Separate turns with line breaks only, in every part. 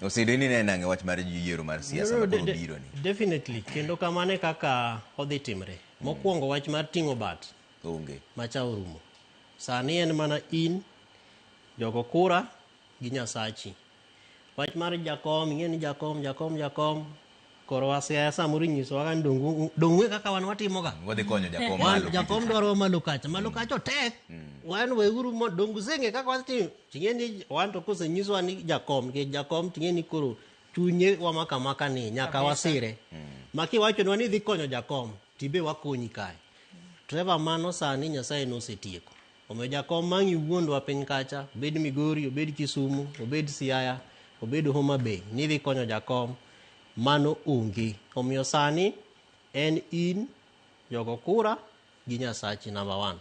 Osindo ni ne nang'e wach mar yiero mar siasa
No,
ma koro
de-
biro ni.
Definitely, kendo kamano e kaka odhi timre. Mokwongo wach mar ting'o bat
Onge.
macha orumo. Sani en mana in, jogo kura gi Nyasachi. Wach mar jakom, ing'e ni jakom, jakom, jakom, koro wasiaya samoro inyisowa ga ni dong' dong' kaka wan watimoga.
Wadhi konyo jakom
Wan
malo.
jakom dwaro malo kacha, malo kacha otek. Wan weuru mo dong' useng'e kaka watimo. Ting'e ni wan to kosenyiswa ni jakom, nikech jakom ting'e ni koro chunye wamaka maka ni nyaka wasire. Ma kiwachonwa ni idhi konyo jakom, tibe wakonyi kae. Trevor mano sani Nyasaye nosetieko. Omiyo jakom mang' iwuondwa piny kacha, obed Migori, obed Kisumu, obed Siaya, obed Homa Bay, ni idhi konyo jakom, mano onge. Omiyo sani en in, jogo kura gi Nyasachi number one.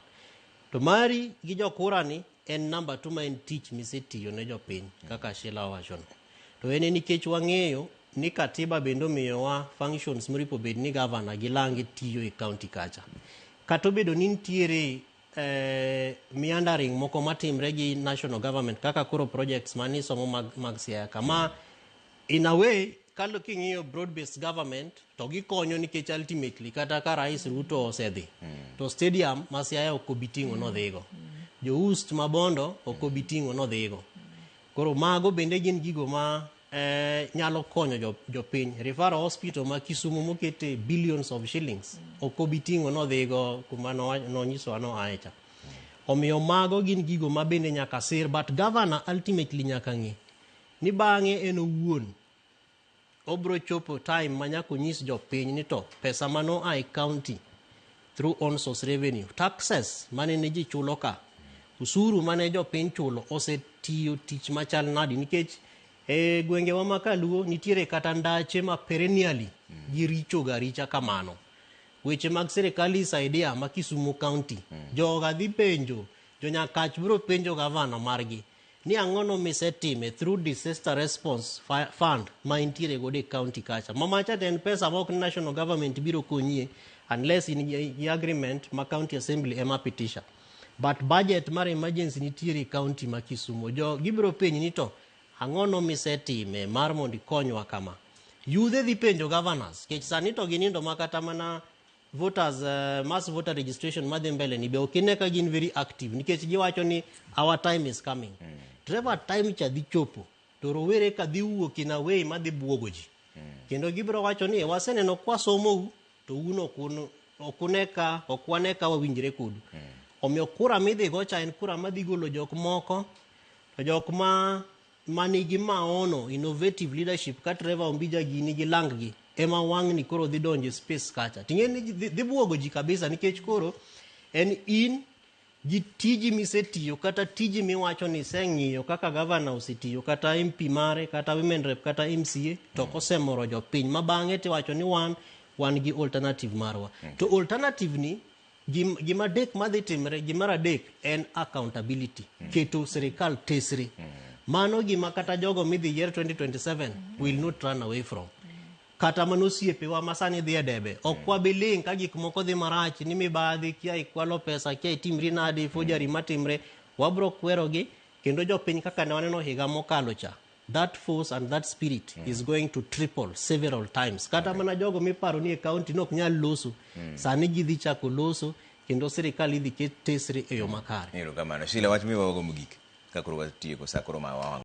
To mari gi jokura ni en number two ma en tich misetiyo ne jopiny kaka Sheila owachono. To en nikech wang'eyo ni katiba bende omiyowa functions moripo bed ni gavana gi lange tiyo e county kacha. Kata obedo ni nitiere meandering moko matimre gi national government kaka koro projects manisomo mag Siaya kama in a way kalo king'iyo broad based government to gikonyo nikech ultimately kata ka Rais Ruto osedhi to stadium ma Siaya ok obi ting'o nodhigo. Jo Ust Mabondo ok obi ting'o nodhigo. Koro mago bende gin gigo ma nyalo konyo jopiny. Referral hospital ma Kisumu mokete billions of shillings ok obi ting'o nodhigo kuma nonyisowa noaye cha. Omiyo mago gin gigo ma bende nyaka sir but governor ultimately nyaka ng'e ni bang'e en owuon obro chopo time ma nyaka onyis jopiny ni to pesa mano a e county through own source revenue taxes mane ne ji chulo ka usuru mane jopiny chulo osetiyo tich machal nadi nikech e gwengewa ma kaluo nitiere kata ndache ma perennially giricho ga richa kamano weche mag sirikal isaidia ma Kisumu County joga dhi penjo jonyakach biro penjo gavana margi ni ang'o no misetime through disaster response fund ma intiere godo e county kacha ma macha to en pesa ma ok national government biro konyie unless in gi agreement ma county assembly ema pitisha but budget mar emergency nitiere e county ma Kisumu jo gibiro penji ni to ang'o no misetime mar mondo ikonywa kama yudhe dhi penjo governors nikech sani to ginindo ma kata mana voters mass voter registration madhi mbele ni be ok ine ka gin very active nikech giwacho ni our time is coming. Trevor time cha dhi chopo to rowere ka dhi wuok in a way madhi buogo ji kendo gibiro wacho ni waseneno kwasomou to un ok ok une ka ok wane ka wawinjre kodu. Omiyo kura midhi go cha en kura madhi golo jok moko to jok ma manigi maono innovative leadership ka Trevor Ombija gini gi lang gi ema wang'ni koro dhi donjo e space kacha ting'e ni dhi buogo ji kabisa nikech koro en in gi tiji misetiyo kata tiji miwacho ni iseng'iyo kaka gavana osetiyo kata MP mare kata women rep kata MCA to ok osemoro jopiny ma bang'e tiwacho ni wan gi alternative marwa to alternative ni gima adek madhi timre gimar adek en accountability keto sirikal tesre mano gima kata jogo midhi yier 2027 will not run away from kata mana osiepewa ma sani dhi e debe ok wabi ling' ka gik moko dhi marach ni mibadhi kia ikwalo pesa kia itimri nade forgery matimre wabro kwerogi kendo jopiny kaka ne waneno higa mokalo cha that force and that spirit is going to triple several times kata mana jogo miparo ni e county nok nyal loso sani gidhi chako loso kendo sirikal idhi ket tesre e yo makare.
Erokamano. Sheila, wach miwago mogik ka koro watieko sa koro ma wawang'.